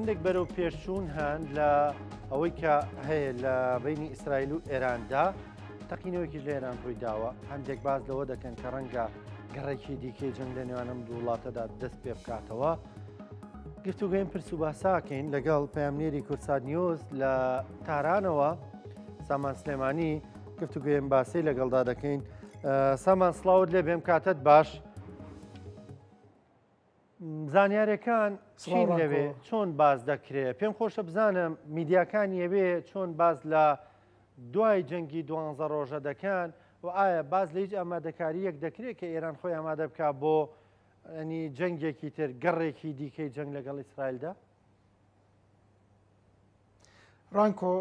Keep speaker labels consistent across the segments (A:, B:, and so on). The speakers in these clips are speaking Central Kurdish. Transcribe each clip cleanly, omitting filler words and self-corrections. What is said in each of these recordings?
A: هەندێک بەرەو پێشچوون هەن لە ئەوەی کە هەیە لە بینی ئیسرائیل و ئێراندا تەقینەوەیەکیش لە ئێران ڕووی داوە هەندێک باز لەوە دەکەن کە ڕەنگە گەڕێکی دیکەی جەنگ لە نێوان ئەم دوو وڵاتەدا دەست پێ بکاتەوە. گفتوگۆیم پرس و باساکەین لەگەڵ پەیامنێری کوردسات نیوز لە تارانەوە سامان سلێمانی گفتوگۆیم باسی لەگەڵدا دەکەین سامان سڵاوت لێ بێم کاتت باش. زانیارەکان چین لەوێ چۆن باس دەکرێ پێم خۆشە بزانم میدیاکان یەوێ چۆن باس لە دوای جەنگی دوانزە ڕۆژە دەکەن و ئایا باس لە هیچ ئامادەکاریەک دەکرێت کە ئێران خۆی ئامادە بک بۆ ئەنی جەنگێکی تر گەڕێکی دیکەی جەنگ لەگەڵ ئیسرائیلدا؟
B: ڕانکۆ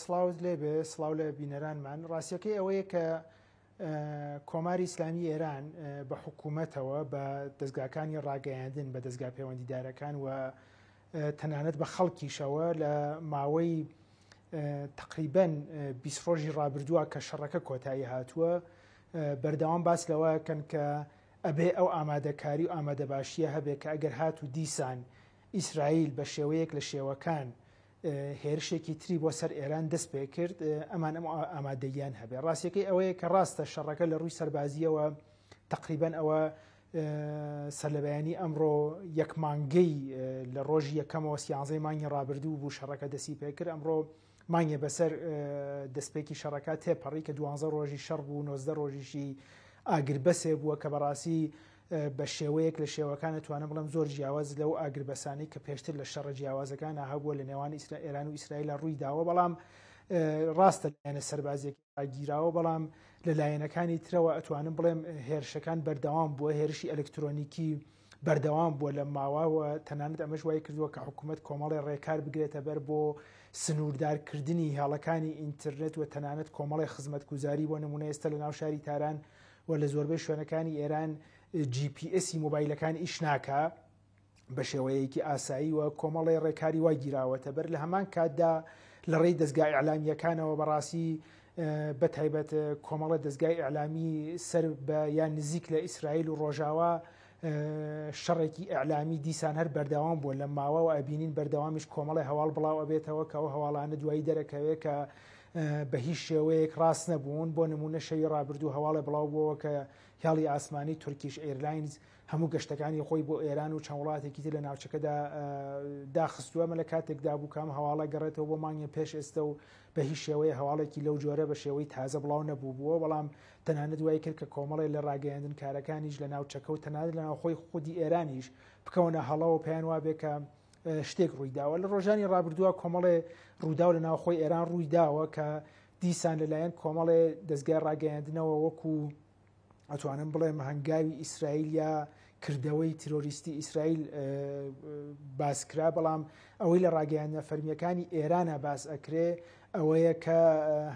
B: سڵاوت لێبێ سڵاو لە بینەرانمان ڕاستیەکەی ئەوەیە کە کۆماری ئیسلامی ئێران بە حکوومەتەوە بە دەستگاکانی ڕاگەیاندن بە دەستگا پەیوەندیدارەکان و تەنانەت بە خەڵکیشەوە لە ماوەی تقریبن 20 ڕۆژی ڕابردووە کە شەڕەکە کۆتایی هاتووە بەردەوام باس لەوە کەن کە ئەبێ ئەو ئامادەکاری و ئامادەباشیە هەبێ کە ئەگەر هات و دیسان ئیسرائیل بە شێوەیەک لە شێوەکان هێرشێکی تری بۆ سەر ئێران دەست پێ کرد ئەمان ئەم ئامادەیان هەبێ ڕاستیەکەی ئەوەیە کە ڕاستە شەڕەکە لە ڕووی سەربازیەوە تقریبان ئەوە سەرلەبەیانی ئەمڕۆ یەک مانگەی لە ڕۆژی یەکەمەوە سیانزەی مانگی ڕابردوو بوو شەڕەکە دەسی پێکرد ئەمڕۆ مانگێ بەسەر دەستپێکی شەڕەکە تێپەڕی کە دوانزە ڕۆژی شەڕ بوو نۆزدە ڕۆژیشی ئاگربەسێ بووە کە بەڕاستی بە شێوەیەک لە شێوەکان ئەتوانم بڵێم زۆر جیاواز لەو ئاگربەسانەی کە پێشتر لە شەڕە جیاوازەکانە هەبووە لە نێوان ئیسرا ئێران و ئیسرائیل ڕووی داوە بەڵام ڕاستە لایەنە سەربازیەکە ڕاگیراوە بەڵام لە لایەنەکانی ترەوە ئەتوانم بڵێم هێرشەکان بەردەوام بووە هێرشی ئەلکترۆنیکی بەردەوام بووە لە ماوەوە تەنانەت ئەمەش وای کردووە کە حکوومەت کۆمەڵی ڕێکار بگرێتە بەر بۆ سنووردارکردنی هێڵەکانی ئینتەرنێت و تەنانەت کۆمەڵی خزمەتگوزاری بۆ نمونە ئێستا لە ناو شاری تاران و لە زۆربەی شوێنەکانی ئێران GPS ی مۆبایلەکان ئیش ناکا بە شێوەیەکی ئاسایی و کۆمەڵی ڕێکاری وا گیراوەتە بەر لە هەمان کاتدا لە ڕێی دەستگای ئەلامیەکانەوە بەڕاستی بە تایبەت کۆمەڵە دەستگای ئەلامی سەر بە یان نزیک لە ئیسرائیل و ڕۆژاوا شەڕێکی ئەلامی دیسان هەر بەردەوام بووە لە ماوەوە ئەبینین بەردەوامیش کۆمەڵی هەواڵ بڵاو ئەبێتەوە کە ئەو هەواڵانە دوایی دەرەکەوێت کە بە هیچ شێوەیەک ڕاست نەبوون، بۆ نموونە شەوی ڕابردوو هەواڵێ بڵاو بووەوە کە هێڵی ئاسمانی تورکیش ئەیرلاینز هەموو گەشتەکانی خۆی بۆ ئێران و چەند وڵاتێکی تر لە ناوچەکەدا داخستووە، ئەمە لە کاتێکدا بوو کە ئەم هەواڵە گەڕێتەوە بۆ مانگێ پێش ئێستە و بە هیچ شێوەیە هەواڵێکی لەو جۆرە بە شێوەی تازە بڵاو نەبووبووە، بەڵام تەنانەت وای کرد کە کۆمەڵێ لە ڕاگەیاندنکارەکانیش لە ناوچەکە و تەنانەت لە ناوخۆی خودی ئێرانیش بکەونە هەڵەوە پێیان وابێ کە شتێک ڕوویداوە لە ڕۆژانی ڕابردووە کۆمەڵێ ڕووداو لە ناوخۆی ئێران ڕوویداوە کە دیسان لەلایەن کۆمەڵێ دەستگای ڕاگەیاندنەوە وەکو ئەتوانم بڵێم هەنگاوی ئیسرائیل یا کردەوەی تیرۆریستی ئیسرائیل باس کرا بەڵام ئەوەی لە ڕاگەیاندنە فەرمیەکانی ئێرانە باس ئەکرێ ئەوەیە کە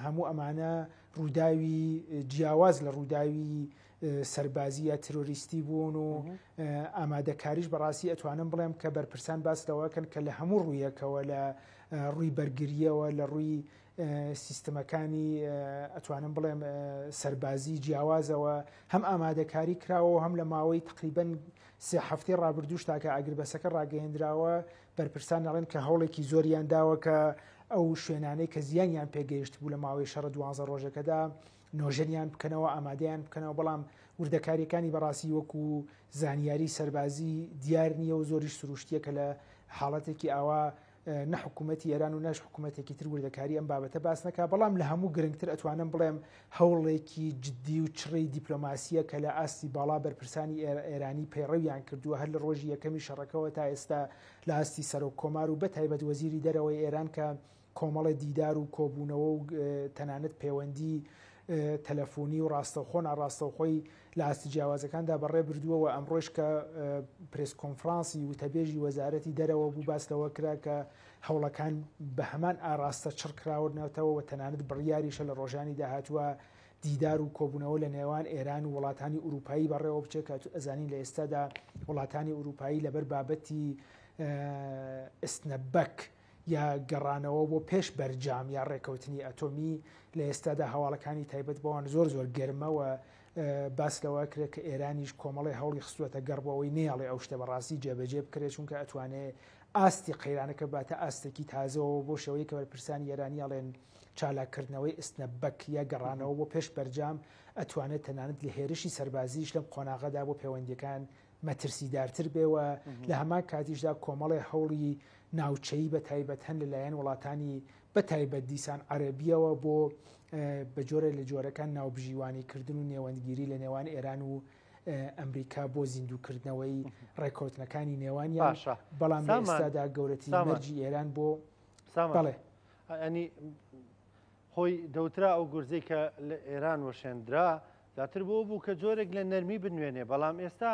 B: هەموو ئەمانە ڕووداوی جیاواز لە ڕووداوی سەربازی یا ترۆریستی بوون و ئامادەکاریش بەڕاستی ئەتوانم بڵێم کە بەرپرسان باس لەوەکەن کە لە هەموو ڕوویەکەوە لە ڕووی بەرگریەوە لە ڕووی سیستمەکانی ئەتوانم بڵێم سەربازی جیاوازەوە هەم ئامادەکاری کراوە هەم لە ماوەی تقریبن سێ هەفتەی ڕابردووش تاکە ئاگربەسەکە ڕاگەیەندراوە بەرپرسان ئەڵێن کە هەوڵێکی زۆریان داوە کە ئەو شوێنانەی کە زیانیان پێگەیشت بوو لە ماوەی شەڕە دوانزە ڕۆژەکەدا نۆژەنیان بکەنەوە، ئامادەیان بکەنەوە، بەڵام وردەکارییەکانی بەڕاستی وەکو زانیاری سەربازی دیار نییە و زۆریش سروشتییە کە لە حاڵەتێکی ئاوا نە حکوومەتی ئێران و نەش حکوومەتێکی تر وردەکاری ئەم بابەتە باس نەکا، بەڵام لە هەموو گرنگتر ئەتوانم بڵێم هەوڵێکی جدی و چڕی دیپلۆماسییە کە لە ئاستی باڵا بەرپرسانی ئێرانی پەیڕەویان کردووە هەر لە ڕۆژی یەکەمی شەڕەکەوە تا ئێستا لە ئاستی سەرۆک کۆمار و بەتایبەت وەزیری دەرەوەی ئێران کە کۆمەڵێ دیدار و کۆبوونەوە و تەنانەت پەیوەندی تەلەفۆنی و ڕاستەوخۆ ناڕاستەوخۆی لە ئاستە جیاوازەکاندا بەڕێ بردووە و ئەمڕۆیش کە پرێس کۆنفرانسی وتەبێژی وەزارەتی دەرەوە بوو باس لەوە کرا کە هەوڵەکان بە هەمان ئاراستە چڕ کراونەتەوە و تەنانەت بڕیاریشە لە ڕۆژانی داهاتووە دیدار و کۆبوونەوە لە نێوان ئێران و وڵاتانی ئورووپایی بەڕێوە بچێت کە ئەزانین لە ئێستادا وڵاتانی ئورووپایی لەبەر بابەتی ئەسنەبەک یا گەڕانەوە بۆ پێش بەرجام یا ڕێکەوتنی ئەتۆمی لە ئێستادا هەواڵەکانی تایبەت بەوان زۆر زۆر گەرمە و باس لەوە کرێت کە ئێرانیش کۆمەڵی هەوڵی خستووەتە گەڕ بۆ ئەوەی نەیەڵێ ئەو شتە بەڕاستی جێبەجێ بکرێت چونکە ئەتوانێ ئاستی قەیرانەکە باتە ئاستێکی تازەوە بۆ شێوەیە کە بەرپرسانی ئێرانی ئەڵێن چالاککردنەوەی ئیسنەبەک یا گەڕانەوە بۆ پێش بەرجام ئەتوانێت تەنانەت لە هێرشی سەربازیش لەم قۆناغەدا بۆ پەیوەندیەکان مەترسیدارتر بێ و لە هەمان کاتیشدا کۆمەڵێ هەوڵی ناوچەیی بە تایبەت هەن لەلایەن وڵاتانی بە تایبەت دیسان عەرەبیەوە بۆ بە جۆرە لە جۆرەکان ناوبژیوانی کردن و نێوەندگیری لە نێوان ئێران و ئەمریکا بۆ زیندووکردنەوەی ڕێککەوتنەکانی نێوانیان
A: باشە
B: بەڵام لە
A: سامان
B: ئێستادا گەورەترین
A: سامان
B: مەرجی ئێران بۆ
A: سامان
B: بەڵێ
A: ئەنی خۆی دەوترا ئەو گورزەی کە لە ئێران وەشێندرا زیاتر بۆ بوو کە جۆرێک لە نەرمی بنوێنێ بەڵام ئێستا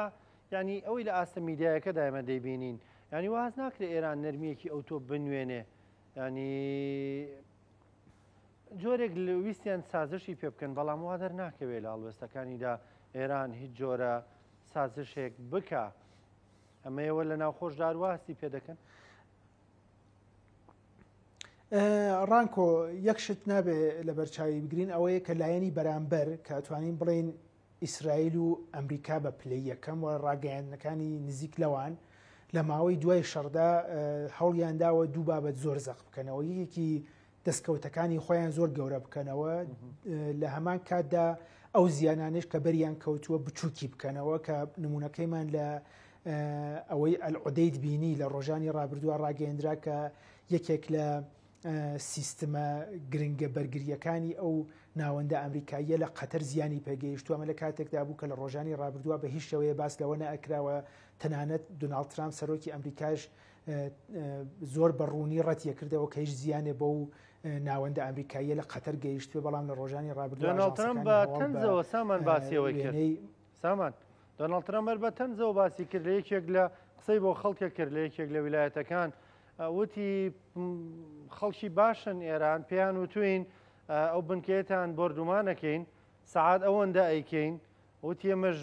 A: یعنی ئەوەی لە ئاستە میدیایەکەدا ئێمە دەیبینین یعنی واز ناکرێ ئێران نەرمیەکی ئەوتۆ بنوێنێ یعنی جۆرێک لە ویستیان سازشی پێ بکەن بەڵام وا دەرناکەوێت لە هەڵوێستەکانیدا ئێران هیچ جۆرە سازشێک بکە ئەمەیەوە لە ناوخۆشدا واستی پێ دەکەن؟
B: ڕانکۆ یەک شت نابێ لە بەرچاوی بگرین ئەوەیە کە لایەنی بەرامبەر کە توانین بڵین ئیسرائیل و ئەمریکا بە پلەی یەکەم و ڕاگەیاندنەکانی نزیک لەوان لە ماوەی دوای شەڕدا هەوڵیان داوە دوو بابەت زۆر زەق بکەنەوە یەکێکی دەستکەوتەکانی خۆیان زۆر گەورە بکەنەوە لە هەمان کاتدا ئەو زیانانش کە بەریان کەوتووە بچووکی بکەنەوە کە نمونونەکەیمان لە ئەوەی ئەلعودەیت بینی لە ڕۆژانی ڕابردووە ڕاگەیەندرا کە یەکێک لە سیستمە گرنگە بەرگرییەکانی ئەو ناوەندە ئەمریکاییە لە قەتەر زیانی پێگەیشتووە، ئەمە لە کاتێکدا بوو کە لە ڕۆژانی ڕابردووە بە هیچ شێوەیە باس لەوە نەئەکراوە، تەنانەت دوناڵد ترامپ سەرۆکی ئەمریکاش زۆر بە ڕوونی ڕەتیەکردەوە کە هیچ زیانێ بەو ناوەندە ئەمریکاییە لە قەتەر گەیشتووە، بەڵام لە ڕۆژانی ڕابردوو
A: دۆناڵد ترامپ
B: ئاژانسەکانی
A: بە
B: هەواڵ بە
A: تەنزەوە سامان باسی ئەوەی کرد.
B: وێنەی
A: سامان، دۆناڵد ترەمپ هەر بە تەنزەوە باسی کرد لە یەکێک لە قسەی بۆ خەڵکە کرد لە یەکێک لە ویلایەتەکان وتی خەڵکی باشن ئێران پێیان وتوین ئەو بنکەیەتان بۆردومانەکەین سەعات ئەوەندە ئەیکەین وتی ئێمەش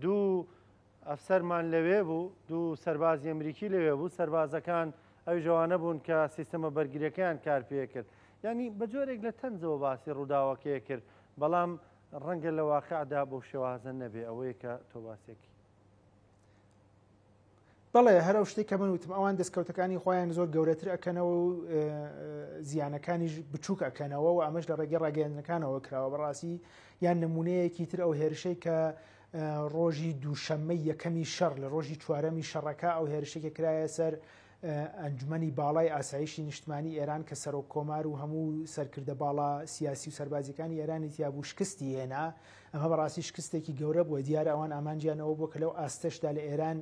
A: دوو ئەفسەرمان لەوێ بوو دوو سەربازی ئەمریکی لەوێ بوو سەربازەکان ئەوی ژەوانە بوون کە سیستەمە بەرگریەکەیان کار پێکرد ینی بە جۆرێک لە تەنزەوە باسی ڕووداوەکەی کرد بەڵام ڕەنگە لە واقعدا بەو شێوازە نەبێ ئەوەیە کە تۆ باسێکی.
B: بەڵێ هەر ئەو شتێک کە من وتم ئەوان دەستکەوتەکانی خۆیان زۆر گەورەتر ئەکەنەوە و زیانەکانیش بچووک ئەکەنەوە و ئەمەش لە ڕێگەی ڕاگەیاندنەکانەوە کراوە بەڕاستی یان نمونەیەکی تر ئەو هێرشەی کە ڕۆژی دووشەممەی یەکەمی شەڕ لە ڕۆژی چوارەمی شەڕەکە ئەو هێرشێکە کرایە سەر ئەنجومەنی باڵای ئاسایشی نیشتمانی ئێران کە سەرۆک کۆمار و هەموو سەرکردە باڵا سیاسی و سەربازیەکانی ئێرانی تیا بوو شکستی هێنا. ئەمە بەڕاستی شکستێکی گەورە بووە. دیارە ئەوان ئامانجیان ئەوە بووە کە لەو ئاستەشدا لە ئێران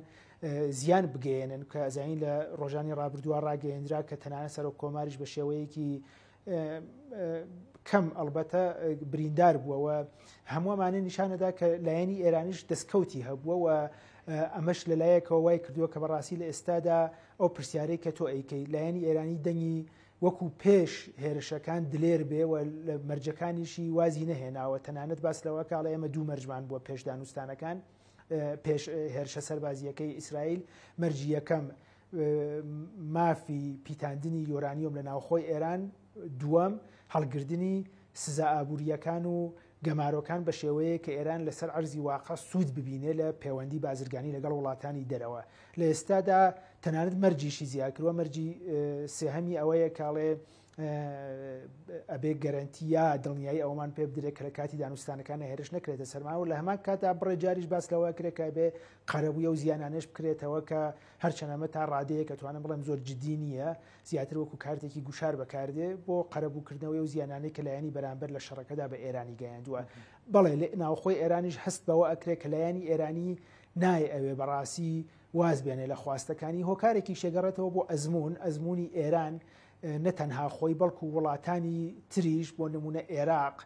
B: زیان بگەیەنن کە ئەزانین لە ڕۆژانی ڕابردووە ڕاگەیەندرا کە تەنانەت سەرۆک کۆماریش بە شێوەیەکی کەم ئەڵبەتە بریندار بووە و هەموو ئەمانە نیشانەدا کە لایەنی ئێرانیش دەستکەوتی هەبووە و ئەمەش لەلایەکەوە وای کردووە کە بەڕاستی لە ئێستادا ئەو پرسیارەی کە تۆ ئەیکەی لایەنی ئێرانی دەنگی وەکو پێش هێرشەکان دلێر بێ و لە مەرجەکانیشی وازی نەهێناوە تەنانەت باس لەوە کاڵێ ئێمە دوو مەرجمان بووە پێش دانوستانەکان پێش هێرشە سەربازیەکەی ئیسرائیل مەرجی یەکەم مافی پیتاندنی یۆرانیۆم لە ناوخۆی ئێران، دووەم، هەڵگردنی سزا ئابوورییەکان و گەمارۆکان بە شێوەیەک کە ئێران لەسەر عەرزی واقع سوود ببینێ لە پێوەندی بازرگانی لەگەڵ وڵاتانی دەرەوە. لە ئێستادا تەنانەت مەرجیشی زیاد کردووە، مەرجی سێهەمی ئەوەیە کە ئەڵێ ئەبێ گەرەنتی یا دڵنیایی ئەوەمان پێ بدرێت کە لە کاتی دانوستانەکانە هێرش نەکرێتە سەرمان و لە هەمان کاتدا بڕێ جاریش باس لەوە کرێت کە ئەبێ قەرەبووی ئەو زیانانەش بکرێتەوە کە هەرچەند ئەمە تا ڕادەیەک ئەتوانم بڵێم زۆر جدی نییە، زیاتر وەکو کارتێکی گوشار بەکاردێ بۆ قەرەبووکردنەوەی ئەو زیانانەی کە لایەنی بەرامبەر لە شەڕەکەدا بە ئێرانی گەیاندووە. بەڵێ لە ناوخۆی ئێرانیش هەست بەوە ئەکرێ کە لایەنی ئێرانی نایەوێ بەڕاستی واز بێنێ لە خواستەکانی، هۆکارێکیش ئەگەڕێتەوە بۆ ئەزموون، ئەزموونی ئێران نە تەنها خۆی بەڵکو وڵاتانی تریش بۆ نموونە ئێراق،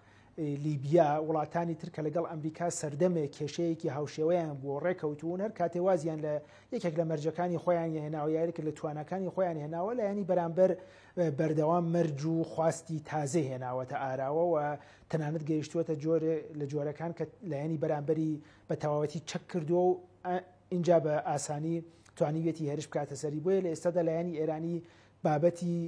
B: لیبیا، وڵاتانی تر کە لەگەڵ ئەمریکا سەردەمێک کێشەیەکی هاوشێوەیان بووە ڕێکەوتوون، هەر کاتێ وازیان لە یەکێک لە مەرجەکانی خۆیان هێناوە یا یەکێک لە تواناکانی خۆیان هێناوە، لایەنی بەرامبەر بەردەوام مەرج و خواستی تازەی هێناوەتە ئاراوە و تەنانەت گەیشتووەتە جۆرێ لە جۆرەکان کە لایەنی بەرامبەری بە تەواوەتی چەک کردووە و ئینجا بە ئاسانی توانیویەتی هێرش بکاتە سەری. بۆیە لە ئێستادا لایەنی ئێرانی بابەتی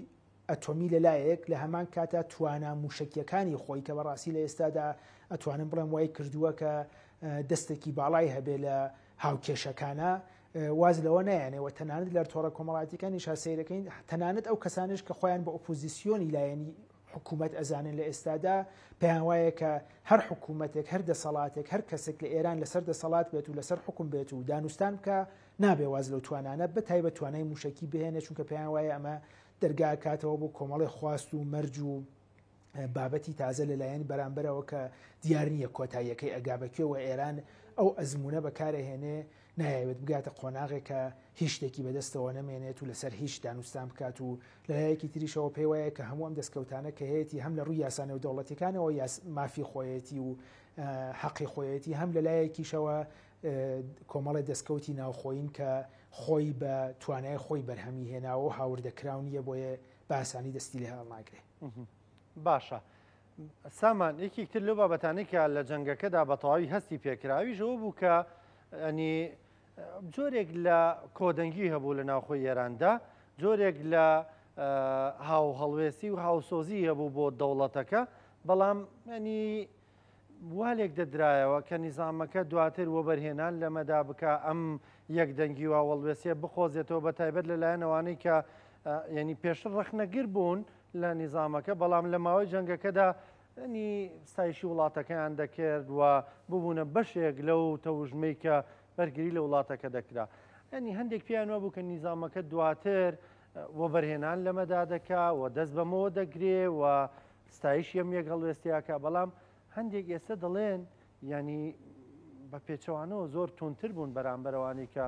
B: ئەتۆمی لەلایەک، لە هەمان کاتا توانا موشەکیەکانی خۆی کە بەڕاستی لە ئێستادا ئەتوانم بڵێم وای کردووە کە دەستێکی باڵای هەبێ لە هاوکێشەکانە. واز لەوە نایەنێ و تەنانەت لە تۆڕە کۆمەڵایەتیەکانیشا سەیرەکەین تەنانەت ئەو کەسانش کە خۆیان بە ئۆپۆزیسیۆنی لایەنی حکوومەت ئەزانن لە ئێستادا پێیان وایە کە هەر حکوومەتێک هەر دەسەڵاتێک هەر کەسێک لە ئێران لەسەر دەسەڵات بێت و لەسەر حکوم بێت و دانوستان بکە نابێ واز لەو توانانە بە تایبەت توانای موشکی بهێنێ چونکە پێیان وایە ئەمە دەرگا کاتەوە بۆ کۆمەڵی خواست و مەرج و بابەتی تازە لەلایەن بەرامبەرەوە کە دیار نییە کۆتاییەکەی ئەگا بە کوێ و ئێران ئەو ئەزموونە بەکارەهێنێ نایەوێت بگاتە قۆناغێک کە هیچ شتێکی بەدەستەوە نەمێنێت و لەسەر هیچ دانوستان بکات و لەلایەکی تریشەوە پێی وایە کە هەموو ئەم دەستکەوتانە کە هەیەتی هەم لە ڕووی یاسا نێودەوڵەتیەکانەوە مافی خۆیەتی و حەقی خۆیەتی هەم لەلایەکیشەوە کۆمەڵی دەستکەوتی ناوخۆین کە خۆی بە توانای خۆی بەرهەمی هێناوە و هاوردەکراو نییە بۆیە بە ئاسانی دەستی لێ هەڵناگرێ.
A: باشە سامان یەکێک تر لەو بابەتانەی کە لە جەنگەکەدا بە تەواوی هەستی پێکراویش ئەوە بوو کە ئەنی جۆرێک لە کۆدەنگی هەبوو لە ناوخۆی ئێراندا جۆرێک لە هاوهەڵوێستی و هاوسۆزی هەبوو بۆ دەوڵەتەکە بەڵام ینی وا لێک دەدرایەوە کە نیزامەکە دواتر وەبەرهێنان لەمەدا بکا ئەم یەکدەنگی و هاوەڵوێسیە بقۆزێتەوە بە تایبەت لە لایەن ئەوانەی کە یعنی پێشتر ڕەخنەگر بوون لە نیزامەکە بەڵام لە ماوەی جەنگەکەدا ینی ستایشی وڵاتەکەیان دەکرد و ببوونە بەشێک لەو تەوژمەی کە بەرگری لە وڵاتەکە دەکرا ینی هەندێک پێیان وابوو کە نیزامەکە دواتر وەبەرهێنان لەمەدا دەکا و دەست بەمەوە دەگرێ و ستایشی ئەم یەک هەڵوێستیاکە بەڵام هەندێک ئێستا دەڵێن ینی بە پێچەوانەوە زۆر تونتر بوون بەرامبەرەوانی کە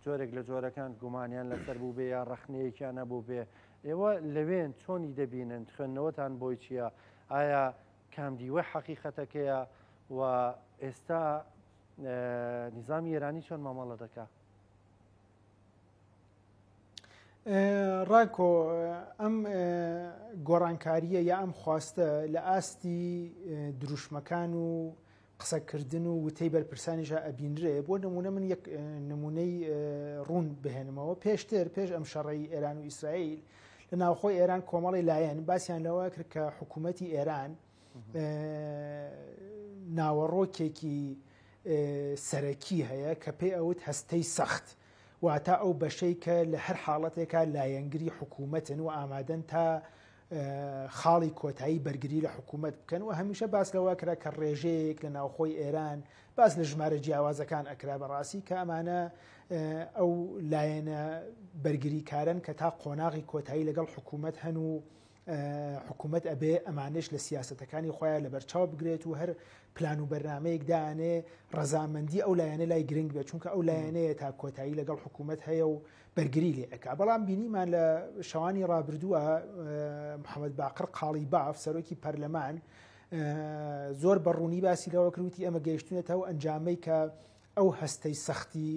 A: جۆرێک لە جۆرەکان گومانیان لەسەر بوو بێ یا ڕەخنەیەکیان نەبوو بێ ئێوە لەوێن چۆنی دەبینن خوێندنەوەتان بۆی چییە ئایا کام دیوە حەقیقەتەکەیە و ئێستا نیزامی ئێرانی چۆن مامەڵە دەکا؟
B: ڕاکۆ ئەم گۆڕانکارییە یا ئەم خواستە لە ئاستی دروشمەکان و قسەکردن و وتەی بەرپرسانیشا ئەبینرێ بۆ نمونە من یەک نمونەی ڕوون بهێنمەوە پێشتر پێش ئەم شەڕەی ئێران و ئیسرائیل لە ناوخۆی ئێران کۆمەڵی لایەن باسییان لەوە کرد کە حکوومەتی ئێران ناوەڕۆکێکی سەرەکی هەیە کە پێ ئەوت هەستەی سەخت واتە ئەو بەشەی کە لە هەر حاڵەتێکا لایەنگری حکوومەتن و ئامادەن تا خاڵی کۆتایی بەرگری لە حکوومەت بکەن و هەمیشە باس لەوە کرا کە ڕێژەیەک لە ناوخۆی ئێران باس لە ژمارە جیاوازەکان ئەکرا بەڕاستی کە ئەمانە ئەو لایەنە بەرگریکارن کە تا قۆناغی کۆتایی لەگەڵ حکوومەت هەن و حکوومەت ئەبێ ئەمانەش لە سیاسەتەکانی خۆیان لەبەرچاو بگرێت و هەر پلان و بەرنامەیەک دانێ ڕەزامەندی ئەو لایەنە لای گرنگ بێت چونکە ئەو لایەنەیە تا کۆتایی لەگەڵ حکوومەت هەیە و بەرگری لێ ئەکا بەڵام بینیمان لە شەوانی ڕابردووە محەممەد باقر قاڵی باف سەرۆکی پەرلەمان زۆر بە ڕوونی باسی لەوە کردوتی ئەمە گەیشتونەتەوە ئەنجامەی کە ئەو هەستەی سەختی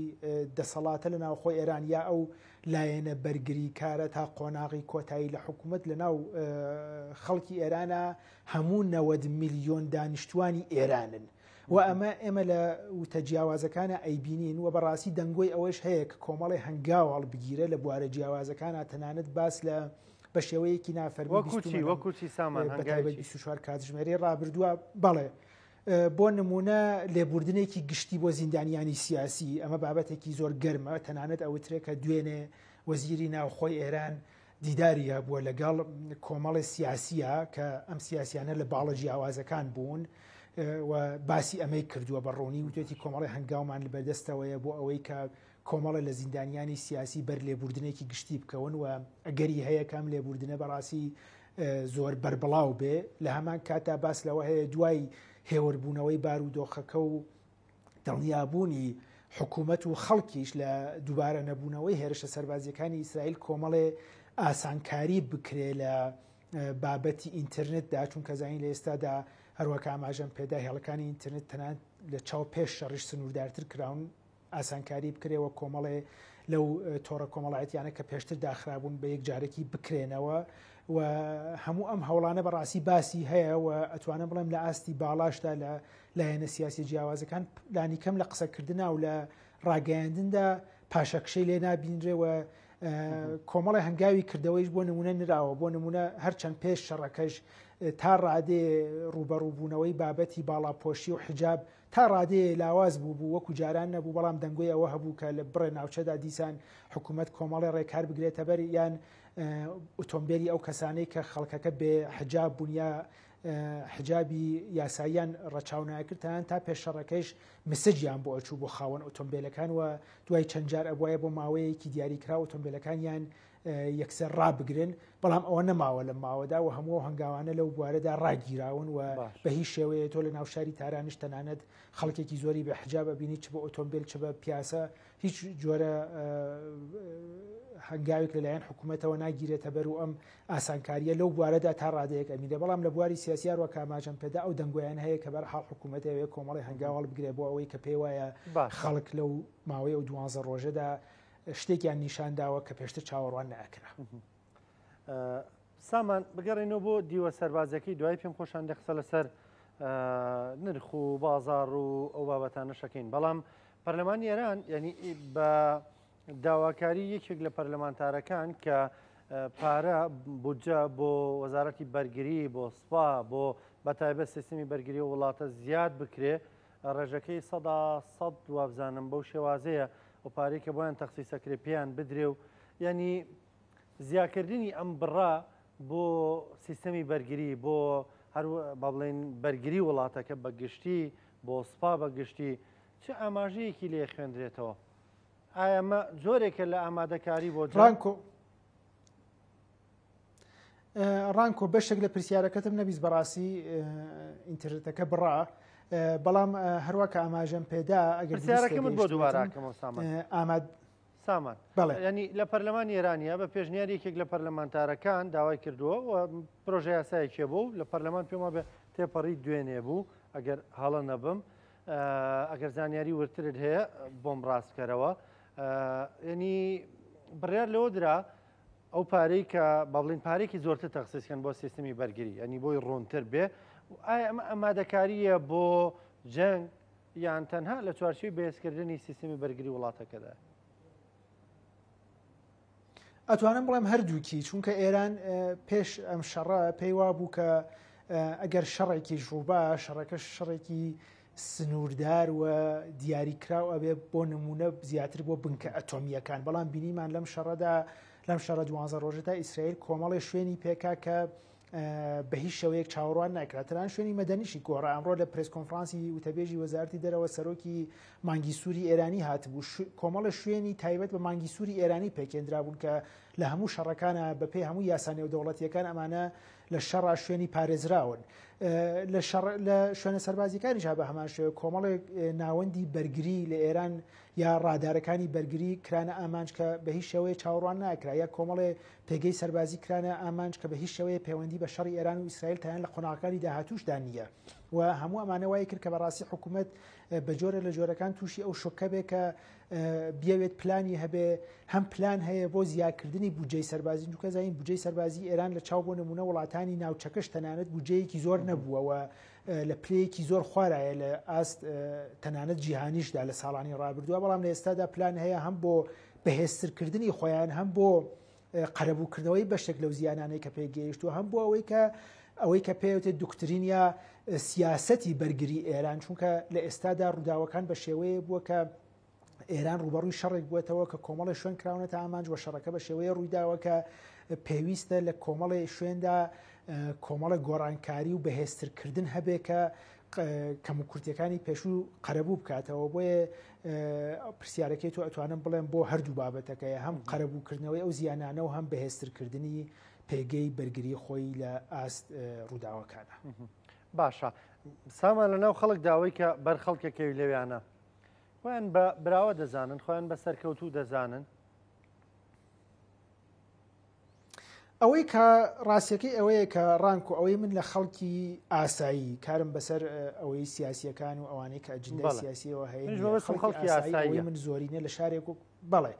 B: دەسەڵاتە لە ناوخۆی ئێران یا ئەو لایەنە بەرگریکارە تا قۆناغی کۆتایی لە حکوومەت لە ناو خەڵکی ئێرانە هەموو 90 میلیۆن دانیشتوانی ئێرانن. و ئەمە ئێمە لە وتە جیاوازەکانە ئەیبینین و بەڕاستی دەنگۆی ئەوەش هەیە کە کۆمەڵی هەنگاو هەڵبگیرە لە بوارە جیاوازەکانە تەنانەت باس لە بە شێوەیەکی نافەرمی
A: وەکوچی سامان
B: بەتایبەت 24 کاتژمێری ڕابردووە بەڵێ بۆ نمونە لێبوردنێکی گشتی بۆ زیندانیانی سیاسی ئەمە بابەتێکی زۆر گەرمە تەنانەت ئەوترێ کە دوێنێ وەزیری ناوخۆی ئێران دیداری هەبووە لەگەڵ کۆمەڵی سیاسیە کە ئەم سیاسیانە لە باڵە جیاوازەکان بوون و باسی ئەمەی کردووە بە ڕوونی وتێتی کۆمەڵی هەنگاومان لە بەردەستەوەیە بۆ ئەوەی کە کۆمەڵە لە زیندانیانی سیاسی بەر لێبوردنێکی گشتی بکەون و ئەگەری هەیە کەم لێبوردنە بەڕاستی زۆر بەربڵاو بێ لە هەمان کاتا باس لەوە هەیە دوای هێوربوونەوەی بارودۆخەکە و دڵنیابوونی حکوومەت و خەڵکیش لە دووبارە نەبوونەوەی هێرشە سەربازیەکانی ئیسرائیل کۆمەڵێ ئاسانکاری بکرێ لە بابەتی ئینتەرنێتدا چونکە زانین لە ئێستادا هەروەکە ئاماژەم پێدا هێڵەکانی ئینتەرنێت تەنانەت لە چاو پێش شەڕیش سنووردارتر کراون ئاسانکاری بکرێ و کۆمەڵێ لەو تۆڕە کۆمەڵایەتیانە کە پێشتر داخرابوون بە یەکجارەکی بکرێنەوە و هەموو ئەم هەوڵانە بەڕاستی باسی هەیە و ئەتوانم بڵێم لە ئاستی باڵاشدا لە لایەنە سیاسی جیاوازەکان لانیکەم لە قسەکردنا و لە ڕاگەیاندندا پاشەکشەی لێ نابینرێ و کۆمەڵی هەنگاوی کردەوەیش بۆ نمونە نراوە بۆ نمونە هەرچەند پێش شەڕەکەش تا ڕادێ ڕوبەڕووبوونەوەی بابەتی باڵاپۆشی و حجاب تا ڕادەیە لاواز بوو بوو وەکو جاران نەبوو بەڵام دەنگۆی ئەوە هەبوو کە لە بڕێ ناوچەدا دیسان حکوومەت کۆمەڵی ڕێکار بگرێتە بەر یان ئۆتۆمبیلی ئەو کەسانەی کە خەڵکەکە بێ حجاب بوون یا حجابی یاساییان ڕەچاو ناکرد تەنانەت تا پێش شەڕەکەیش مسجیان بۆ ئەچوو بۆ خاوەن ئۆتۆمبیلەکان و دوای چەند جار ئەبوایە بۆ ماوەیەکی دیاریکراو ئۆتۆمبیلەکانیان یەکسەر ڕابگرن بەڵام ئەوە نەماوە لەم ماوەدا و هەموو هەنگاوانە لەو بوارەدا ڕاگیراون و بە هیچ شێوەیە تۆ لە ناو شاری تارانیش تەنانەت خەڵکێکی زۆری بە حجاب ئەبینی چ بە ئۆتۆمبیل چ بە پیاسە هیچ جۆرە هەنگاوێک لەلایەن حکوومەتەوە ناگیرێتە بەر و ئەم ئاسانکاریە لەو بوارەدا تا ڕادەیەک ئەمینە بەڵام لە بواری سیاسی هەروە کە ئاماژەم پێدا ئەو دەنگۆیان هەیە کە بەرحاڵ حکوومەت ئەوێ کۆمەڵی هەنگاو هەڵبگرێ بۆ ئەوەی کە پێی وایە خەڵک لەو ماوەی ئەو دوانزە ڕۆژەدا شتێکیان نیشان داوە کە پێشتر چاوەڕوان نەئەکرا.
A: سامان بگەڕێنەوە بۆ دیوە سەربازەکەی دوای پێم خۆشان دە قسە لەسەر نرخ و بازار و ئەو بابەتانە شەکەین بەڵام پەرلەمانی ئێران یعنی بە داواکاری یەکێک لە پەرلەمانتارەکان کە پارە بودجە بۆ وەزارەتی بەرگری بۆ سپا بۆ بەتایبەت سیستمی بەرگری وڵاتە زیاد بکرێ ڕێژەکەی 100% وابزانم بەو شێوازەیە و پارەی کە بۆیان تەخسیسەکرێ پێیان بدرێ و یعنی زیاکردنی ئەم بڕە بۆ سیستەمی بەرگری بۆ هەر با بڵێن بەرگری وڵاتەکە بە گشتی بۆ سوپا بە گشتی چ ئاماژەیەکی لێ خوێندرێتەوە؟ ئایا ئەمە جۆرێکە لە ئامادەکاری بۆ
B: ڕانکۆ ڕانکۆ بەشێک لە پرسیارەکەتم نەبیست بەڕاستی ئینتەرنێتەکە بڕا بەڵام هەروە کە ئاماژەم پێدا
A: ئەگەر پرسیارەکەم بۆ دووبارەکەمەوە سامان ئاماد سامان
B: بەڵێ
A: ینی لە پەرلەمانی ئێرانە بە پێشنیاری یەکێک لە پەرلەمانتارەکان داوای کردووە و پرۆژە یاسایەکێ بوو لە پەرلەمان پێم وابێ تێپەڕی دوێنێ بوو ئەگەر هەڵە نەبم ئەگەر زانیاری وردترت هەیە بۆم ڕاستکەرەوە ینی بڕیار لەوە درا ئەو پارەی کە با بڵین پارێکی زۆرتر تەخسیسکەن بۆ سیستمی بەرگری ینی بۆی ڕوونتر بێ ئایا ئەمە ئامادەکاریە بۆ جەنگ یان تەنها لە چوارچێوەی بەهێزکردنی سیستمی بەرگری وڵاتەکەدا؟
B: ئەتوانم بڵێم هەردووکی چونکە ئێران پێش ئەم شەڕە پێی وا بوو کە ئەگەر شەڕێکیش ڕووبا شەڕەکە شەڕێکی سنووردار و دیاریکراو ئەبێ بۆ نمونە زیاتر بۆ بنکە ئەتۆمیەکان بەڵام بینیمان لەم شەڕەدا لەم شەڕە دوانزە ڕۆژەدا ئیسرائیل کۆمەڵی شوێنی پێکا کە بە هیچ شێوەیەک چاوەڕوان ناکرا تەنانەت شوێنی مەدەنیشی گۆڕا ئەمڕۆ لە پرێس کۆنفرانسی وتەبێژی وەزارەتی دەرەوە سەرۆکی مانگی سووری ئێرانی هاتبوو کۆمەڵە شوێنی تایبەت بە مانگی سووری ئێرانی پێکێنرابوون کە لە هەموو شەڕەکانە بەپێی هەموو یاسا نێودەوڵەتیەکان ئەمانە لە شەڕا شوێنی پارێزراون لە شەڕ لە شوێنە سەربازیەکانیش بە هەمان شێوە کۆمەڵێک ناوەندی بەرگری لە ئێران یا ڕادارەکانی بەرگری کرانە ئامانج کە بە هیچ شێوەیە چاوەڕوان ناکرا یا کۆمەڵێ پێگەی سەربازی کرانە ئامانج کە بە هیچ شێوەیە پەیوەندی بە شەڕی ئێران و ئیسرائیل تایان لە قۆناغەکانی داهاتووشدا نییە و هەموو ئەمانە وای کرد کە بەڕاستی حکوومەت بە جۆرە لە جۆرەکان تووشی ئەو شۆکە بێ کە بیاوێت پلانی هەبێ هەم پلان هەیە بۆ زیادکردنی بودجەی سەربازی چونکە زانین بودجەی سەربازی ئێران لە چاو بۆ نمونە وڵاتانی ناوچەکەش تەنانەت بودجەیەکی زۆر نەبووە و لە پلەیەکی زۆر خوارایە لە ئاست تەنانەت جیهانیشدا لە ساڵانی ڕابردووە بەڵام لە ئێستادا پلان هەیە هەم بۆ بەهێزترکردنی خۆیان هەم بۆ قەرەبووکردنەوەی بەشێک لەو زیانانەی کە پێگەیشتووە هەم بۆ ئەوەی کە ئەوەی کە پێوتێت دوکترین یا سیاسەتی بەرگری ئێران چونکە لە ئێستادا ڕووداوەکان بە شێوەیە بووە کە ئێران ڕوبەڕووی شەڕێک بووەتەوە کە کۆمەڵی شوێن کراونەتە ئامانج و شەڕەکە بە شێوەیە ڕوویداوە کە پێویستە لە کۆمەڵی شوێندا کۆمەڵە گۆڕانکاری و بەهێزترکردن هەبێ کە کەموکورتیەکانی پێشوو قەرەبوو بکاتەوە بۆیە پرسیارەکەی تۆ ئەتوانم بڵێم بۆ هەردوو بابەتەکەی هەم قەرەبووکردنەوەی ئەو زیانانە و هەم بەهێزترکردنی پێگەی بەرگری خۆی لە ئاست ڕووداوەکانە.
A: باشە سامان لە ناو خەڵک داوای کە بەر خەڵکەکەوی لەویانە خۆیان بە براوە دەزانن خۆیان بە سەرکەوتوو دەزانن
B: ئەوەی کە ڕاستیەکەی ئەوەیە کە ڕانکو ئەوەی من لە خەڵکی ئاسایی کارم بەسەر ئەوەی سیاسیەکان و ئەوانەی کە ئەجندای سیاسیەوە هەیە خەڵکی ئاسایی من زۆرینە لە شارێک و بەڵێ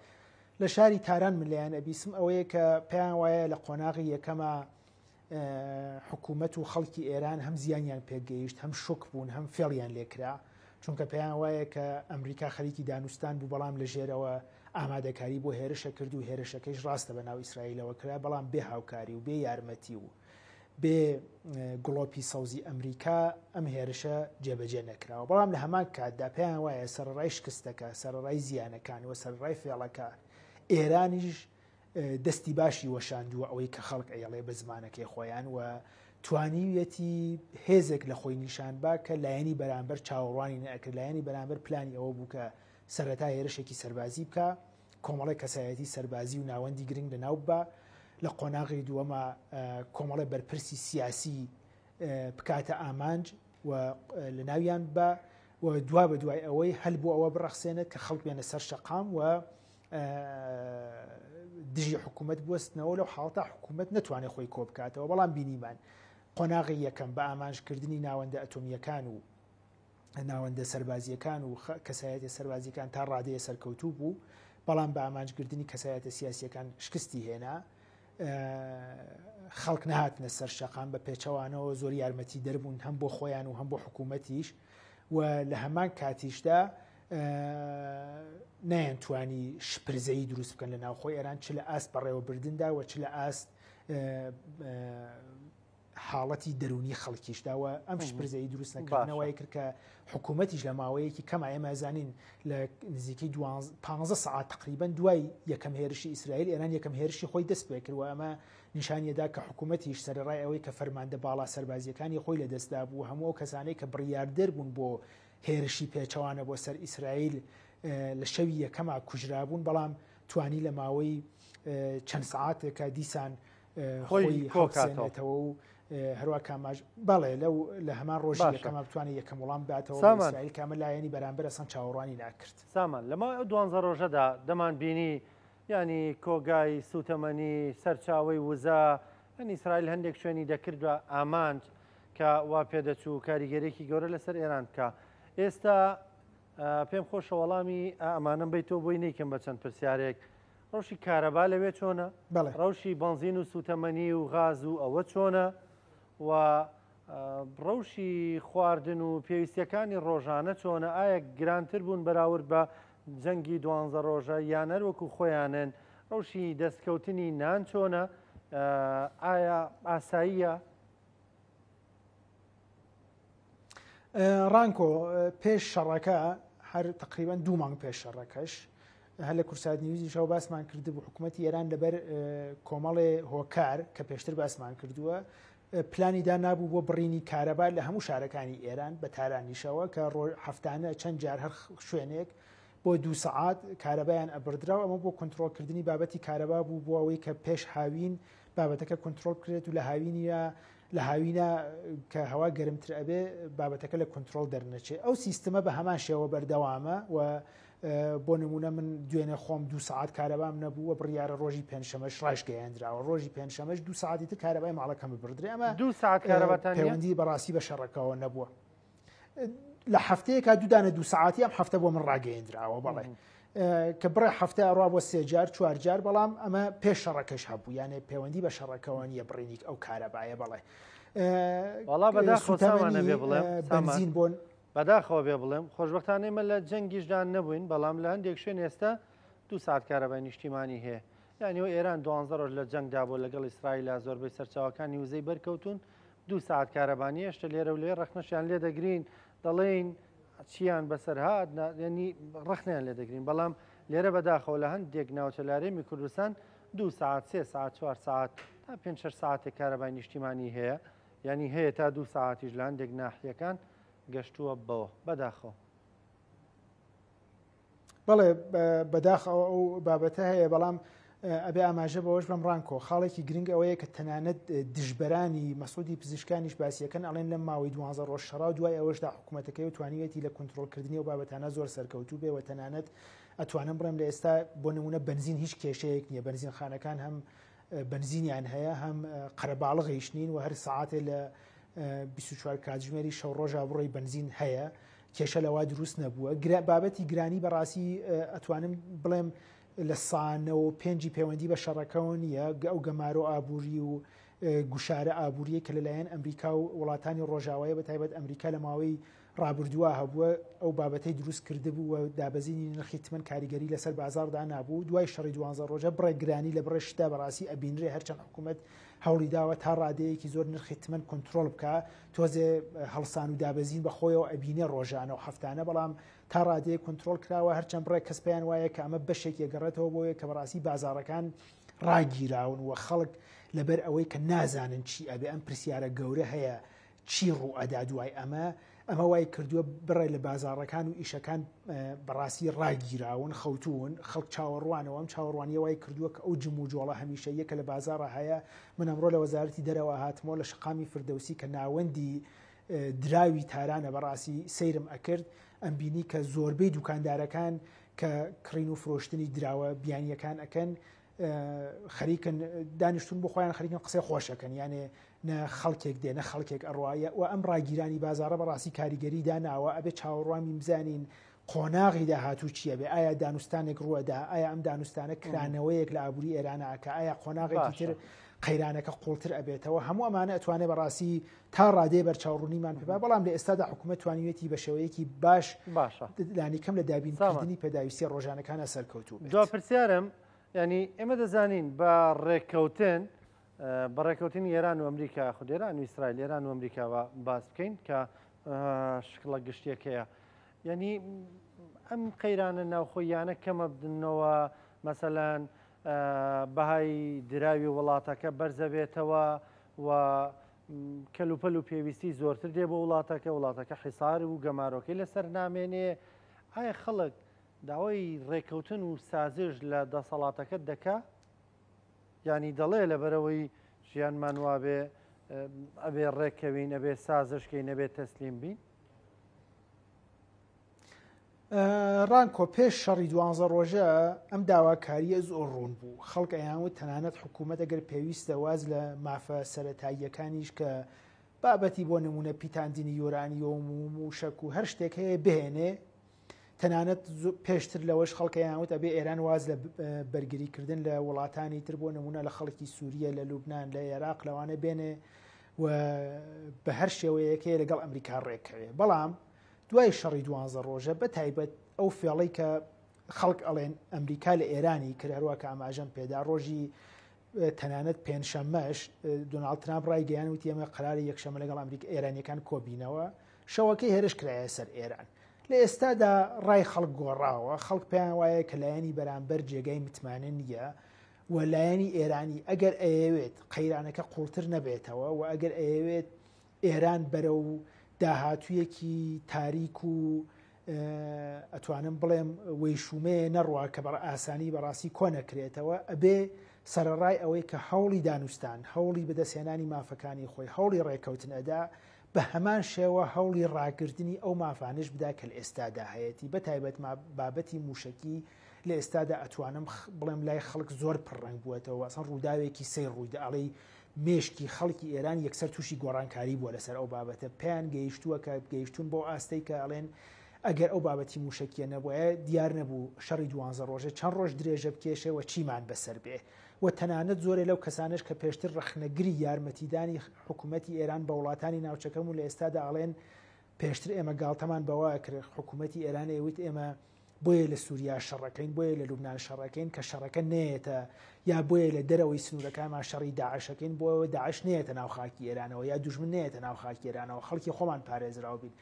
B: لە شاری تاران من لەیان ئەبیسم ئەوەیە کە پێیان وایە لە قۆناغی یەکەمە حکوومەت و خەڵکی ئێران هەم زیانیان پێگەیشت هەم شک بوون هەم فێڵیان لێکرا چونکە پێیان وایە کە ئەمریکا خەریکی دانوستان بوو بەڵام لە ژێرەوە ئامادەکاری بۆ هێرشە کرد و هێرشەکەیش ڕاستە بە ناو ئیسرائیلەوە کرا، بەڵام بێ هاوکاری و بێ یارمەتی و بێ گڵۆپی سەوزی ئەمریکا ئەم هێرشە جێبەجێ نەکراوە. بەڵام لە هەمان کاتدا پێیان وایە سەرەڕای شکستەکە، سەرەڕای زیانەکان و سەرەڕای فێڵەکە، ئێرانیش دەستی باشی وەشاندووە ئەوەی کە خەڵک ئەیڵێ بە زمانەکەی خۆیان و توانیویەتی هێزێک لە خۆی نیشان با کە لایەنی بەرامبەر چاوەڕوانی نەئەکرد. لایەنی بەرامبەر پلانی ئەوە بوو کە سەرەتا هێرشێکی سەربازی بکا، کۆمەڵێک کەسایەتی سەربازی و ناوەندی گرنگ لەناو ببا، لە قۆناغی دووەما کۆمەڵێ بەرپرسی سیاسی بکاتە ئامانج و لەناویان ببا و دوا بە دوای ئەوەی هەل بۆ ئەوە بڕەخسێنێت کە خەڵک بێنە سەر شەقام و دژی حکوومەت بوەستنەوە، لەو حاڵەتە حکوومەت نەتوانێت خۆی کۆ بکاتەوە. بەڵام بینیمان قۆناغی یەکەم بە ئامانجکردنی ناوەندە ئەتۆمییەکان و ناوەندە سەربازییەکان و کەسایەتە سەربازیەکان تا ڕادەیە سەرکەوتوو بوو، بەڵام بە ئامانجگردنی کەسایەتە سیاسیەکان شکستی هێنا. خەڵک نەهاتنە سەر شەقام، بە پێچەوانەوە زۆر یارمەتی دەربوون هەم بۆ خۆیان و هەم بۆ حکوومەتیش و لە هەمان کاتیشدا نەیانتوانی شپرزەیی دروست بکەن لە ناوخۆی ئێران، چ لە ئاست بەڕێوەبردندا و چ لە ئاست حاڵەتی دەروونی خەڵکیشدا. و ئەم شپرزەیی دروست نەکردنەوە وای کرد کە حکوومەتیش لە ماوەیەکی کەم، ئێمە زانین لە نزیکەی 15 سەعات تقریبا دوای یەکەم هێرشی ئیسرائیل ئێران یەکەم هێرشی خۆی دەست پێ کرد و ئەمە نیشانیدا کە حکوومەتیش سەرەڕای ئەوەی کە فەرماندە باڵا سەربازیەکانی خۆی لەدەستدا بوو، هەموو ئەو کەسانەی کە بڕیاردەر بوون بۆ هێرشی پێچەوانە بۆ سەر ئیسرائیل لە شەوی یەکەما کوژرابوون، بەڵام توانی لە ماوەی چەند سەعاتێکە دیسان خۆی کۆکاتەوە و هەروە کاماژ بەڵێ لەو لە هەمان ڕۆژی یەکەما بتوانێت یەکەم وڵام باتەوە سامان کامە لایەنی بەرامبەر ئەسان چاوەڕوانی ناکرد.
A: سامان، لە ماوەی ئەو 12 ڕۆژەدا دەمان بینی ینی کۆگای سوتەمەنی، سەرچاوەی وزە، یعنی ئیسرائیل هەندێک شوێنی دەکرد بە ئامانج کە وا پێدەچوو کاریگەرێکی گەورە لەسەر ئێران بکە. ئێستا پێم خۆشە وەڵامی ئەمانەم بیتەوە بۆی نیکەم بە چەند پرسیارێک. ڕەوشی کارەبا لەوێ چۆنە؟ ڕەوشی بەنزین و سوتەمەنی و غاز و ئەوە چۆنە؟ و ڕەوشی خواردن و پێویستیەکانی ڕۆژانە چۆنە؟ ئایا گرانتر بوون بەراورد بە جەنگی دوانزە ڕۆژە یان هەر وەکو خۆیانن؟ ڕەوشی دەستکەوتنی نان چۆنە؟ ئایا ئاساییە؟
B: ڕانکۆ، پێش شەڕەکە، هەر تقریبان 2 مانگ پێش شەڕەکەش، هەر لە کوردسات نیوزیشەوە باسمان کردبوو، حکوومەتی ئێران لەبەر کۆمەڵێ هۆکار کە پێشتر باسمان کردووە پلانی دانابوو بۆ بڕینی کارەبا لە هەموو شارەکانی ئێران بە تارانیشەوە، کە هەفتانە چەند جار هەر شوێنێک بۆ 2 سەعات کارەبایان ئەبردرا. ئەمە بۆ کۆنترۆڵکردنی بابەتی کارەبا بوو، بۆ ئەوەی کە پێش هاوین بابەتەکە کۆنترۆڵ بکرێت و لە هاوینە لە هاوینە کە هەوا گەرمتر ئەبێ بابەتەکە لە کۆنترۆڵ دەرنەچێت. ئەو سیستمە بە هەمان شێوە بەردەوامە و بۆ نمونە من دوێنێ خۆم 2 سعات کارەبام نەبوو و بڕیارە ڕۆژی پێنجشەمەش ڕایشگەیەندراوە، ڕۆژی پێنجشەمەش 2 سعاتی تر کارەبای ماڵەکەم ببردرێ. ئەمە
A: 2 سعات کارەباتان
B: پەیوەندی بەڕاستی بە شەڕەکەوە نەبووە. لە هەفتەیەکا 2 دانە 2 سعاتی ئەم هەفتە بۆ من ڕاگەیەندراوە، بەڵێ کە بڕێ هەفتە ئەڕوا بۆ 3 جار 4 جار، بەڵام ئەمە پێش شەڕەکەش هەبوو، یانێ پەیوەندی بە شەڕەکەوە نییە بڕینیک ئەو کارەبایە. بەڵێ
A: وەڵا بەداخەوە سامان ئەبێ بڵێم،
B: بەنزین بۆن
A: بەداخەوە بێ بڵێم خۆشببختانە ئێمە لە جەنگیشدا نەبووین، بەڵام لە هەندێک شوێن ئێستا 2 ساعت کارەبای نیشتیمانی هەیە. یعنی ئەو ئێران 12 ڕۆژ لە جەنگدا بۆ لەگەڵ ئیسرائیلا زۆربەی سەرچاوەکانی وزەی بەرکەوتون، 2 ساعت کارەبانی هێشتا لێرە و لێ ڕەخنەشیان لێ دەگرین، دەڵێین چیان بەسەرهات، یعنی ڕەخنیان لێ دەگرین. بەڵام لێرە بەداخەوە لە هەندێک ناوچە لە هەرێمی کوردستان 2 ساعت، 3 ساعت، 4 ساعت تا 5-6 ساعتێک کارەبای نیشتیمانی هەیە، یعنی هەیە تا 2 ساعتیش لە هەندێک ناحیەکان گەشتووە بەوە. بەداخەوە.
B: بەڵێ بەداخەوە ئەو بابەتە هەیە، بەڵام ئەبێ ئاماژە بەوەش بەم ڕانکۆ، خاڵێکی گرنگ ئەوەیە کە تەنانەت دژبەرانی مەسعودی پزیشکانیش باسیەکەن ئەڵێن لەم ماوەی 12 ڕۆژ شەڕا و دوای ئەوەشدا حکوومەتەکەی و توانیویەتی لە کۆنترۆڵکردنی ئەو بابەتانە زۆر سەرکەوتوو بێ و تەنانەت ئەتوانم بڵێم لە ئێستا بۆ نمونە بەنزین هیچ کێشەیەک نییە، بەنزینخانەکان هەم بەنزینیان هەیە هەم قەرەباڵغیش نین و هەر سەعاتێ لە 24 کاتژمێری شەو ڕۆژا بڕۆی بەنزین هەیە، کێشە لەوا دروست نەبووە. بابەتی گرانی بەڕاستی ئەتوانم بڵێم لە سانەوە پێنجی پەیوەندی بە شەڕەکەەوە نییە، ئەو گەمارۆ ئابووری و گوشارە ئابووریە کە لەلایەن ئەمریکا و وڵاتانی ڕۆژاوایە بە تایبەت ئەمریکا لە ماوەی ڕابردووە هەبووە ئەو بابەتەی دروست کردبوو و دابەزینی نرخی تمەن کاریگەری لەسەر بازاڕ دانابوو. دوای شەڕی دوانزە ڕۆژە بڕێک گرانی لە بڕێ شتدا بەڕاستی ئەبینرێ هەرچەند حکوومەت هەوڵی داوە تا ڕادەیەکی زۆر نرخی تمەن کۆنترۆڵ بکا تۆزێ هەڵسان و دابەزین بە خۆیەوە ئەبینێ ڕۆژانە و هەفتانە بەڵام تا ڕادەیەک کۆنترۆڵ کراوە هەرچەند بڕێک کەس پێیان وایە کە ئەمە بەشێک ئەگەڕێتەوە بۆیە کە بەڕاستی بازاڕەکان ڕاگیراون و خەڵک لەبەر ئەوەی کە نازانن چی ئەبێ ئەم پرسیارە گەورە هەیە چی ڕوو ئەدا دوای ئەمە، ئەمە وای کردووە بڕێ لە بازاڕەکان و ئیشەکان بەڕاستی ڕاگیراون، خەوتوون، خەڵک چاوەڕوانەوە، ئەم چاوەڕوانییە وای کردووە کە ئەو جموجۆڵە هەمیشەییە کە لە بازاڕا هەیە، من ئەمڕۆ لە وەزارەتی دەرەوە هاتمەوە لە شەقامی فردەوسی کە ناوەندی دراوی تارانە بەڕاستی سەیرم ئەکرد ئەمبینی کە زۆربەی دوکاندارەکان کە کڕین و فرۆشتنی دراوە بیانییەکان ئەکەن خەریکن دانیشتون بۆ خۆیان خەریکن قسەی خۆشەکەن یانێ نە خەڵکێک دێ نە خەڵکێک ئەڕوایە و ئەم ڕاگیرانی بازارە بەڕاستی کاریگەری داناوە ئەبێ چاوەڕوانین بزانین قۆناغی داهاتوو چییە بێ ئایا دانوستانێک ڕووەدا ئایا ئەم دانوستانە کرانەوەیەک لە ئابووری ئێرانەکە ئایا قۆناغێکی تر قەیرانەکە قوڵتر ئەبێتەوە هەموو ئەمانە ئەتوانێت بەڕاستی تا ڕادەیە بەرچاوڕوونیمان پێ بەڵام لە ئێستادا حکوومەت توانیوێتی بە شێوەیەکی باش
A: باشە
B: لانی کەم لە دابینکردنی پێداویستیە ڕۆژانەکانە سەرکەوتوو
A: دوا پرسیارم ینی ئێمە دەزانین بە ڕێککەوتن بە ڕێککەوتنی ئێران و ئەمریکا خود ئێران و ئیسرائیل ئێران و ئەمریکاوە باس بکەین کە شکڵە گشتیەکەیە یعنی ئەم قەیرانە ناوخۆیانە کەمە بدنەوە مەسەلەن بەهای دراوی وڵاتەکە بەرزەبێتەوە و کەلوپەل و پێویستی زۆرتر دێ بۆ وڵاتەکە، وڵاتەکە حیسار و گەمارۆکەی لەسەر نامێنێ، ئایا خەڵک داوای ڕێککەوتن و سازش لە دەسەڵاتەکە دەکا؟ یانی دەڵێ لەبەرئەوەی ژیانمان وابێ ئەبێ ڕێککەوین، ئەبێ سازش کەین، ئەبێ تەسلیم بین؟
B: ڕانکۆ پێش شەڕی دوانزە ڕۆژە ئەم داواکارییە زۆر ڕوون بوو، خەڵک ئەیانوت تەنانەت حکوومەت ئەگەر پێویستە واز لە مافە سەرەتاییەکانیش کە بابەتی بۆ نموونە پیتاندنی یۆرانیۆم و مووشەک و هەر شتێک هەیە بهێنێ، تەنانەت پێشتر لەوەش خەڵک ئەیانوت ئەبێ ئێران واز لە بەرگریکردن لە وڵاتانی تر بۆ نموونە لە خەڵکی سووریە، لە لوبناان، لە عێراق لەوانە بێنێ و بە هەر شێوەیەک هەیە لەگەڵ ئەمریکا ڕێککەوێ. بەڵام دوای شەڕی دوانزە ڕۆژە بە تایبەت ئەو فێڵەی کە خەڵک ئەڵێن ئەمریکا لە ئێرانی کرد هەروە کە ئاماژەم پێدا ڕۆژی تەنانەت پێنجشەممەش دۆناڵد ترامپ ڕایگەیان وتی ئێمە قەراری یەکشەمە لەگەڵ ئەمریکا ئێرانیەکان کۆبینەوە شەوەکەی هێرش کرایە سەر ئێران لە ئێستادا ڕای خەڵک گۆڕاوە خەڵک پێیان وایە کە لایەنی بەرامبەر جێگای متمانە نییە و لایەنی ئێرانی ئەگەر ئەیەوێت قەیرانەکە قوڵتر نەبێتەوە و ئەگەر ئەیەوێت ئێران بەرەو داهاتوویەکی تاریک و ئەتوانم بڵێم وەیشومەیە نەڕوا کە بەڕ ئاسانی بەڕاستی کۆ نەکرێتەوە ئەبێ سەرەڕای ئەوەی کە هەوڵی دانوستان هەوڵی بەدەستهێنانی مافەکانی خۆی هەوڵی ڕێکەوتن ئەدا بە هەمان شێوە هەوڵی ڕاگرتنی ئەو مافانش بدا کە لە ئێستادا هەیەتی بە تایبەت بابەتی موشکی لە ئێستادا ئەتوانم بڵێم لای خەڵک زۆر پڕڕەنگ بووەتەوە ئەسڵەن ڕووداوێکی سەیر ڕوویدا ئەڵێی مێشکی خەڵکی ئێران یەکسەر تووشی گۆڕانکاری بووە لەسەر ئەو بابەتە پێیان گەیشتووە کە گەیشتوون بەو ئاستەی کە ئەڵێن ئەگەر ئەو بابەتی موشەکیە نەبوایە دیار نەبوو شەڕی دوانزە ڕۆژە چەند ڕۆژ درێژە بکێشێ و چیمان بەسەر بێ و تەنانەت زۆرێ لەو کەسانەش کە پێشتر ڕەخنەگری یارمەتیدانی حکوومەتی ئێران بە وڵاتانی ناوچەکەم و لە ئێستادا ئەڵێن پێشتر ئێمە گاڵتەمان بەوە کرد حکوومەتی ئێران ئەیوت ئێمە بۆیە لە سووریا شەڕەکەین، بۆیە لە لوبنان شەڕەکەین کە شەڕەکە نەیەتە یا بۆیە لە دەرەوەی سنوورەکانمان شەڕی داعشەکەین بۆ ئەوە داعش نەیەتە ناو خاکی ئێرانەوە یا دوژمن نەیەتە ناو خاکی ئێرانەوە خەڵکی خۆمان پارێزراو بین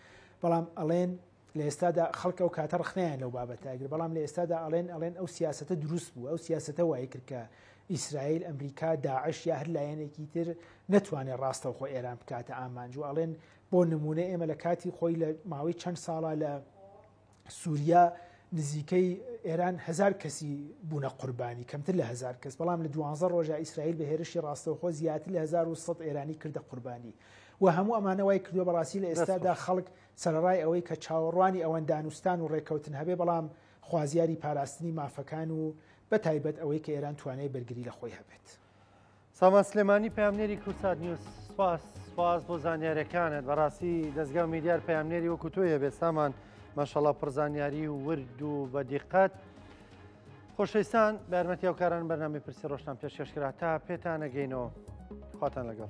B: بەڵام ئەڵێن لە ئێستادا خەڵک ئەو کاتە ڕخنەیان لەو بابەتە ئەگرت بەڵام لە ئێستادا ئەڵێن ئەڵێن ئەو سیاسەتە دروست بوو ئەو سیاسەتە وای کرد کە ئیسرائیل ئەمریکا داعش یا هەر لایەنێکی تر نەتوانێت ڕاستەوخۆ ئێران بکاتە ئامانج و ئەڵێن بۆ نمونە ئێمە لە کاتی خۆی لە ماوەی چەند ساڵە لە سووریا نزیکەی ئێران هزار کەسی بوونە قوربانی کەمتر لە هزار کەس بەڵام لە دوانزە ڕۆژە ئیسرائیل بە هێرشی ڕاستەوخۆ زیاتر لە 1900 ئێرانی کردە قوربانی و هەموو ئەمانە وای کردووە بەڕاستی لە ئێستادا خەڵک سەرەڕای ئەوەی کە چاوەڕوانی ئەوەن دانوستان و ڕێککەوتن هەبێ بەڵام خوازیاری پاراستنی مافەکان و بە تایبەت ئەوەی کە ئێران توانای بەرگری لە خۆی هەبێت.
A: سامان سلێمانی پەیامنێری کوردسات نیوز سپاس سپاس بۆ زانیاریەکانت بەڕاستی دەزگا و میدیار پەیامنێری وەکو تۆیە بێ سامان ماشەڵا پڕ زانیاری و ورد و بە دیقەت خۆشەویستان بە یارمەتی هاوکاران بەرنامەی پرسی ڕۆژتان پێشکەش کرا تا پێتانەگەینەوە خواتان لەگەڵ.